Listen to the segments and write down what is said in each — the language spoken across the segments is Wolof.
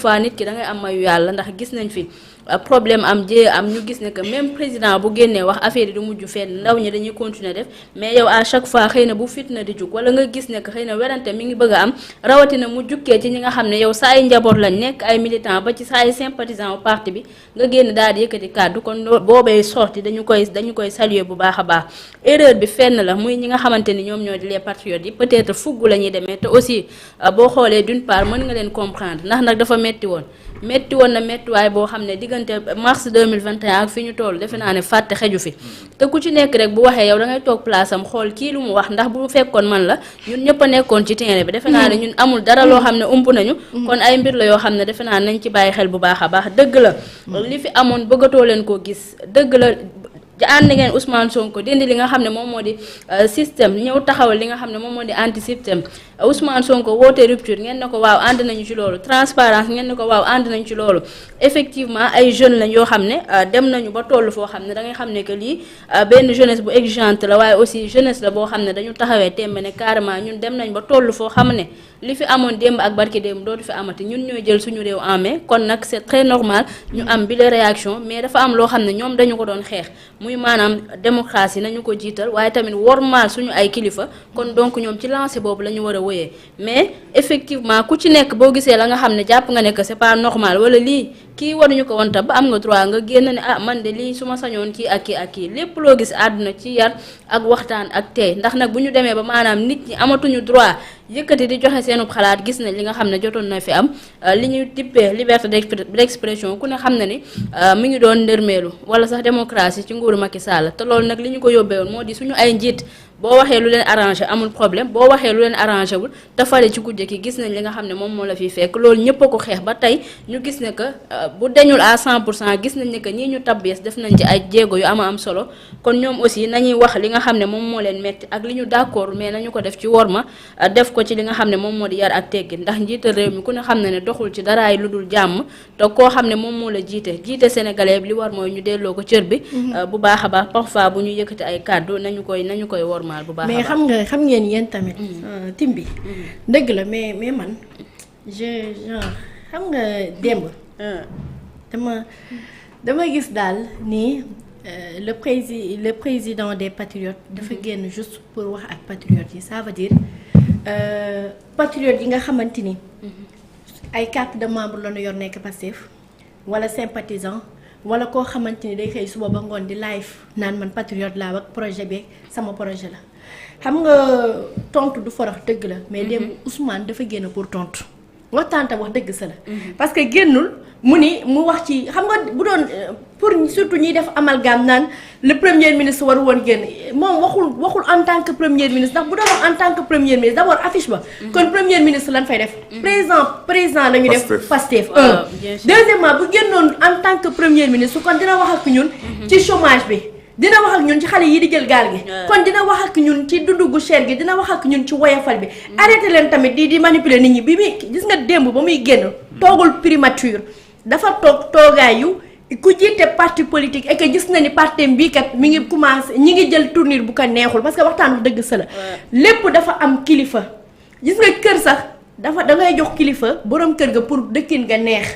fois nit ki da ngay am mayu yàlla ndax gis nañ fi problème am ñu gis ne que même président bu génnee wax affaire yi du mujj fenn ndaw ñi dañuy continuer def mais yow à chaque fois xëy na bu fitna di jug wala nga gis ne que xëy na werante mi ngi bëgg a am rawatina mu jukkee ci ñi nga xam ne yow saa yi njaboot lañ nekk ay militant ba ci saa yi sympathisant au parti bi nga génn daal di yëkkati kàddu kon boobee sorti dañu koy saluer bu baax a baax erreur bi fenn la muy ñi nga xamante ni ñoom ñoo di les patriotes yi peut-être fugg la ñuy demee te aussi boo xoolee d'une part mën nga leen comprendre ndax nag dafa metti woon na méttiwaay boo xam ne diggante mars 2021 ak fi ñu toll defe naa ne fàtte xeju fi te ku ci nekk rek bu waxee yow da ngay toog place am xool kii lu mu wax ndax bu fekkoon man la ñun ñëpp a nekkoon ci terrain bi defe naa ne ñun amul dara loo xam ne ump nañu kon ay mbir la yoo xam ne defe naa nañ ci bàyyi xel bu baax a baax dëgg la li fi amoon bëggatoo leen koo gis dëgg la ànd ngeen Ousmane Sonko dindi li nga xam ne moom moo di système ñëw taxawal li nga xam ne moom moo di anti système Ousmane Sonko woote rupture ngeen ne ko waaw ànd nañu ci loolu transparence ngeen ne ko waaw ànd nañu ci loolu effectivement ay jeunes lañ yoo xam ne dem nañu ba toll foo xam ne da ngay xam ne que lii benn jeunesse bu exigeante la waaye aussi jeunesse la boo xam ne dañu taxawee tembe ne carrément ñun dem nañ ba toll foo xam ne li fi amoon démb ak barki démb dootu fi amati ñun ñooy jël suñu réew en main kon nag c'est très normal ñu am bi la réaction mais dafa am loo xam ne ñoom dañu ko doon xeex muy maanaam démocratie nañu ko jiital waaye tamit wormaal suñu ay kilifa kon donc ñoom ci lancé boobu la ñu war a wëyee mais effectivement ku ci nekk boo gisee la nga xam ne jàpp nga ne que c'est pas normal wala lii kii waruñu ko woon ba am nga droit nga génn ne ah man de lii su ma sañoon kii ak kii lépp loo gis àdduna ci yar ak waxtaan ak tey ndax nag bu ñu demee ba maanaam nit ñi amatuñu droit yëkkati di joxe seenub xalaat gis nañ li nga xam ne jotoon na fi am li ñuy tippee liberté d'expression ku ne xam na ni mi ngi doon ndërmeelu wala sax démocratie ci nguuru Macky Sall te loolu nag li ñu ko yóbbee woon moo di suñu ay njiit boo waxee lu leen arrangé amul problème boo waxee lu leen arrangé wul te fare ci kujje ki gis nañ li nga xam ne moom moo la fiy fekk loolu ñëpp a ko xeex ba tey ñu gis ne que bu deñul à 100% gis nañ ne que ñii ñu tabbees def nañ ci ay jéego yu am solo kon ñoom aussi nañuy wax li nga xam ne moom moo leen metti ak li ñu d'accord mais nañu ko def ci worma def ko ci li nga xam ne moom moo di yar ak teggin ndax njiital réew mi ku ne xam ne doxul ci daraay lu dul jàmm te koo xam ne moom moo la jiite sénégalais bi li war mooy ñu delloo ko cër bi bu baax a baax parfois bu ñu yëkkati ay kàddu nañu koy wor mais xam ngeen yéen tamit tim bi dëgg la mais man genre xam nga démb dama gis daal ni le président des patriotes dafa génn juste pour wax ak patriotes yi ça veut dire patriotes yi nga xamante ni ay carte de membre la ñu yor nekk Pastef wala sympathisant wala koo xamante ni day xëy suba ba ngoon di live naan man patriote laa ak projet bi sama projet la xam nga tontu du forox dëgg la mais dem Ousmane dafa génn pour tontu waxtaan tam wax dëgg sa la parce que génnul mu wax ci xam nga bu doon pour surtout ñuy def amalgame naan le premier ministre waru woon génn moom waxul en tant que premier ministre ndax bu doon wax en tant que premier ministre d'abord affiche ba kon premier ministre lan fay def président la ñu def Pastef deuxièmement bu génnoon en tant que premier ministre kon dina wax ak ñun ci chômage bi dina wax ak ñun ci xale yi di jël gaal gi kon dina wax ak ñun ci dundu gu cher gi dina wax ak ñun ci woyafal bi arrêté leen tamit di manipuler nit ñi bi muy gis nga démb ba muy génn toogul primature dafa toogaayu ku jiite parti politique et que gis na ni parti bii kat mi ngi commencé ñi ngi jël tournure bu ko neexul parce que waxtaan bu dëgg sa la lépp dafa am kilifa gis nga kër sax da ngay jox kilifa borom kër ga pour dëkkin nga neex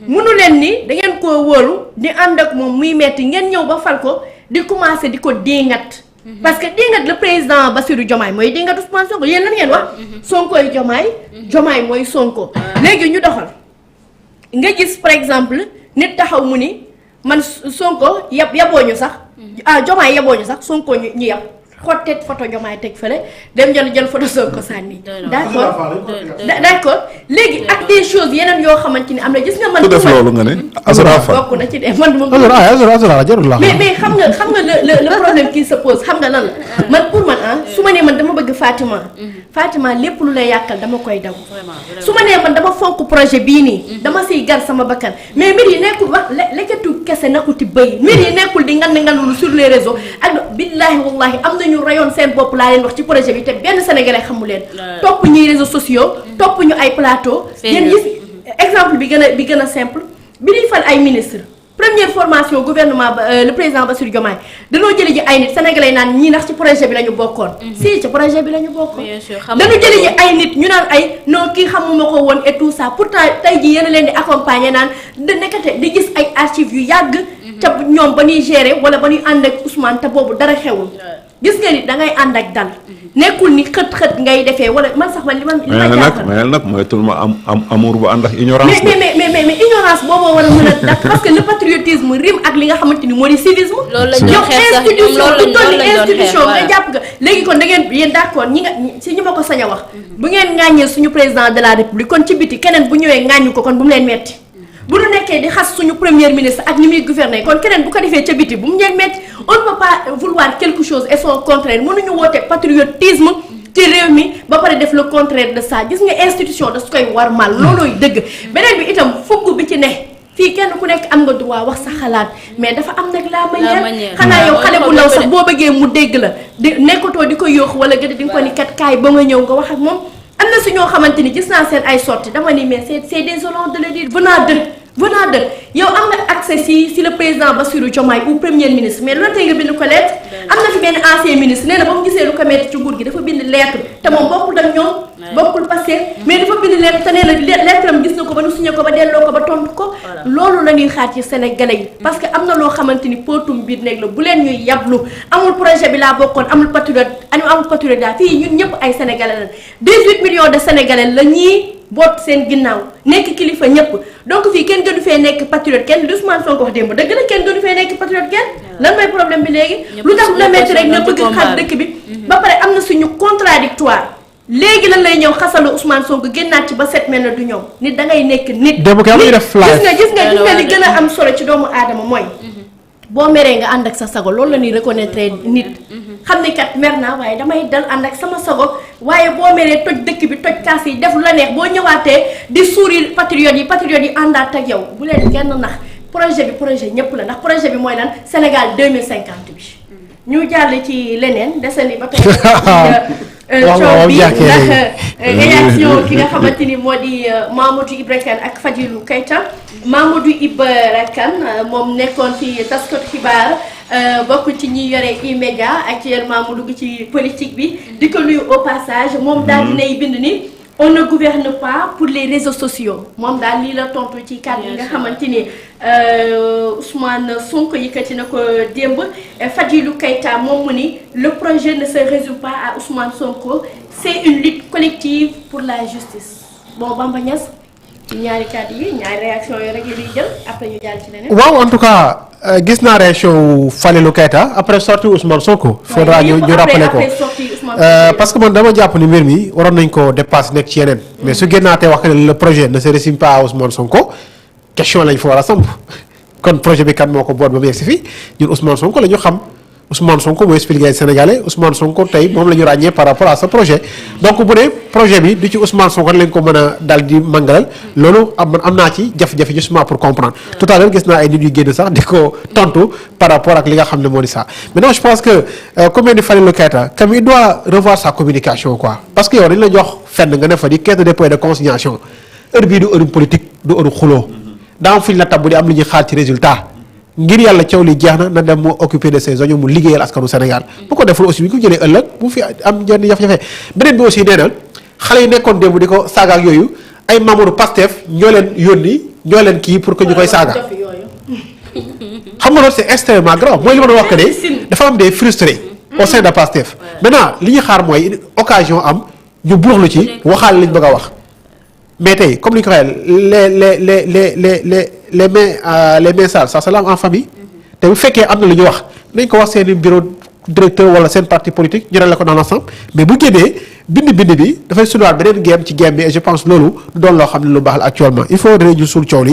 mënu leen ni da ngeen koo wóolu di ànd ak moom muy metti ngeen ñëw ba fal ko di commencer di ko déngat parce que déngat le président Bassirou Diomaye mooy déngat Ousmane Sonko yéen lan ngeen wax Sonkoy Diomaye mooy Sonko léegi ñu doxal nga gis par exemple nit taxaw mu ni man Sonko yabooñu sax Diomaye yabooñu sax Sonko ñu yab xotteet photo Diomaye teg fële dem jël photo Sonko sànni d'accord léegi ak des choses yeneen yoo xamante ni am na gis nga man def loolu nga ne Azra Fall bokk na ci de man Azra jarul la mais xam nga le problème qui se pose xam nga lan la man pour man su ma nee man dama bëgg Fatima lépp lu lay yàqal dama koy daw su ma nee man dama fonk projet bii nii dama siy gar sama bakkan mais mbir yi nekkul wax lekkatu kese nakuti bëy mbir yi nekkul di ngan sur les réseaux ak billaahi wallahi am nañu rayoon seen bopp laa leen wax ci projet bi te benn sénégalais xamu leen topp ñuy réseaux sociaux topp ñu ay plateau yéen gis exemple bi gën a simple bi ñuy fal ay ministre première formation gouvernement le président Bassirou Diomaye dañoo jëli ji ay nit sénégalais naan ñii ndax ci projet bi la ñu bokkoon. si ci projet bi la ñu bokkoon. bien sûr dañu jëli ji ay nit ñu naan ay non kii xamuma ko woon et tout ça pourtant tey jii yéen a leen di accompagner naan da nekkate di gis ay archives yu yàgg. ca ñoom ba ñuy gérer wala ba ñuy ànd ak Ousmane te boobu dara xewul. gis nga ni da ngay ànd ak dal. nekkul ni xët-xët ngay defee wala man sax man li ma jaaxal mais nag mooy tout ma am amour bu ànd ak ignorance. mais ignorance booboo war a mën a daf parce que le patriotisme rime ak li nga xamante ni moo di civisme. loolu la ñu xeex sax ñoom loolu la ñu institution nga jàpp nga léegi kon da ngeen yéen d'accord ñi nga si ñu ma ko sañ a wax. bu ngeen ŋàññee suñu président de la république kon ci biti keneen bu ñëwee ŋàññu ko kon bu mu leen metti bu ñu nekkee di xas suñu premier ministre ak ni muy gouverner kon keneen bu ko defee ca biti bu mu leen metti on ne peut pas vouloir quelque chose et son contraire mënuñu woote patriotisme ci réew mi ba pare def le contraire de ça gis nga institution da su koy war mal loolooy dëgg beneen bi itam fukk bi ci ne fii kenn ku nekk am nga droit wax sa xalaat mais dafa am nag la manière xanaa yow xale bu ndaw sax boo bëggee mu dégg la di nekkatoo di ko yóoxu wala gëdd di nga ko ni kat kaay ba nga ñëw nga wax ak moom am na si ñoo xamante ni gis naa seen ay sorties dama ni mais c'est désolant de le dire venant de yow am nga accès si le président Bassirou Diomaye ou premier ministre mais loolu tey nga bind ko lettre am na fi benn ancien ministre nee na ba mu gisee lu ko metti ci nguur gi dafa bind lettre te moom bokkul ak ñoom bokkul passé mais dafa bind lettre te nee na lettre am gis na ko ba nu signé ko ba delloo ko ba tontu ko loolu la ñuy xaar ci sénégalais yi parce que am na loo xamante ni potum biir néeg la bu leen ñuy yablu amul projet bi laa bokkoon amul patriote daa fii ñun ñëpp ay sénégalais la 18 millions de sénégalais la ñii boot seen ginnaaw nekk kilifa ñëpp donc fii kenn gënu fee nekk patriote kenn li Ousmane Sonko wax démb dëgg la kenn gënu fee nekk patriote kenn lan mooy problème bi léegi lu tax la metti rek nga bëgg xar dëkk bi ba pare am na suñu contradictoire léegi lan lay ñëw xasalu Ousmane Sonko génnaat ci ba set mel na du ñëw nit da ngay nekk nit gis nga li gën a am solo ci doomu aadama mooy boo meree nga ànd ak sa sago loolu la ñuy reconnaître nit xam ne kat mer naa waaye damay dal ànd ak sama sago waaye boo meree toj dëkk bi toj kaas yi def lu la neex boo ñëwaatee di sourire patriotes yi àndaat ak yow bu leen kenn nax projet ñëpp la ndax projet bi mooy lan Sénégal 2050 bi ñu jàll ci leneen desandi ba tey coow bi ndax réaction ki nga xamante ni moo di Mamadou Ibra Kane ak Fadilou Keita Mamadou Ibra Kane moom nekkoon fi taskatu xibaar bokk ci ñi yore E-Media actuellement mu dugg ci politique bi di ko nuyu au passage moom daal dinay bind ni on ne gouverne pas pour les réseaux sociaux moom daal lii la tontu ci kàddu yi nga xamante ni Ousmane Sonko yëkkati na ko démb Fadilou Keita moom mu ni le projet ne se résume pas à Ousmane Sonko c'est une lutte collective pour la justice bon Bamba Niass ci ñaari kàddu yi ñaari réaction yooyu rek yi jël après ñu jàll ci leneen. waaw en tout cas gis naa réaction Fadilou Keita après sortie Ousmane Sonko. faudra ñu rappeler ko parce que man dama jàpp ni mbir mi waroon nañ ko dépasser nekk ci yeneen. mais su génnaatee wax ne le projet ne se résume pas à Ousmane Sonko question lañ fa war a samp kon projet bi kan moo ko boot ba mu yegg si fii ñun Ousmane Sonko la ñu xam. Ousmane Sonko mooy expliqué ay Sénégalais Ousmane Sonko tey moom la ñu ràññee par rapport à ce projet donc bu dee projet bi du ci Ousmane Sonko lañ ko mën a dal di mangalal loolu am naa ci jafe-jafe justement pour comprendre tout à l'heure gis naa ay nit yu génn sax di ko tontu par rapport ak li nga xam ne moo di ça maintenant je pense que comme ni Fadilou Keita comme il doit revoir sa communication quoi parce que yow dañ la jox fenn nga ne fa di caisse de dépôt et de consignation heure bii du heure politique du heure xuloo daa am fi ñu la tabbu di am lu ñuy xaar ci résultat ngir yàlla coow li jeex na dem mu occupé de ses oignons mu liggéeyal askanu Sénégal bu ko deful aussi bi ko jëlee ëllëg bu fi am jenn jafe-jafe beneen bi aussi nee na xale yi nekkoon démb di ko saaga ak yooyu ay membre Pastef ñoo leen yónni ñoo leen kii pour que ñu koy saaga xam nga loolu c'est extrêmement grave mooy li ma doon wax que ne dafa am des frustrés au sein de Pastef maintenant li ñu xaar mooy occasion am ñu buuxlu ci waxaale liñ bëgg a wax mais tey comme ni ñu ko waxee les messages ça se lave en famille te bu fekkee am na lu ñu wax nañ ko wax seen bureau directeur wala seen parti politique ñu la ko dans l'ensemble mais bu génnee bind bi dafay sudwaat beneen game ci game bi et je pense loolu doon loo xam ne lu baax la actuellement il faut ñu suul coow li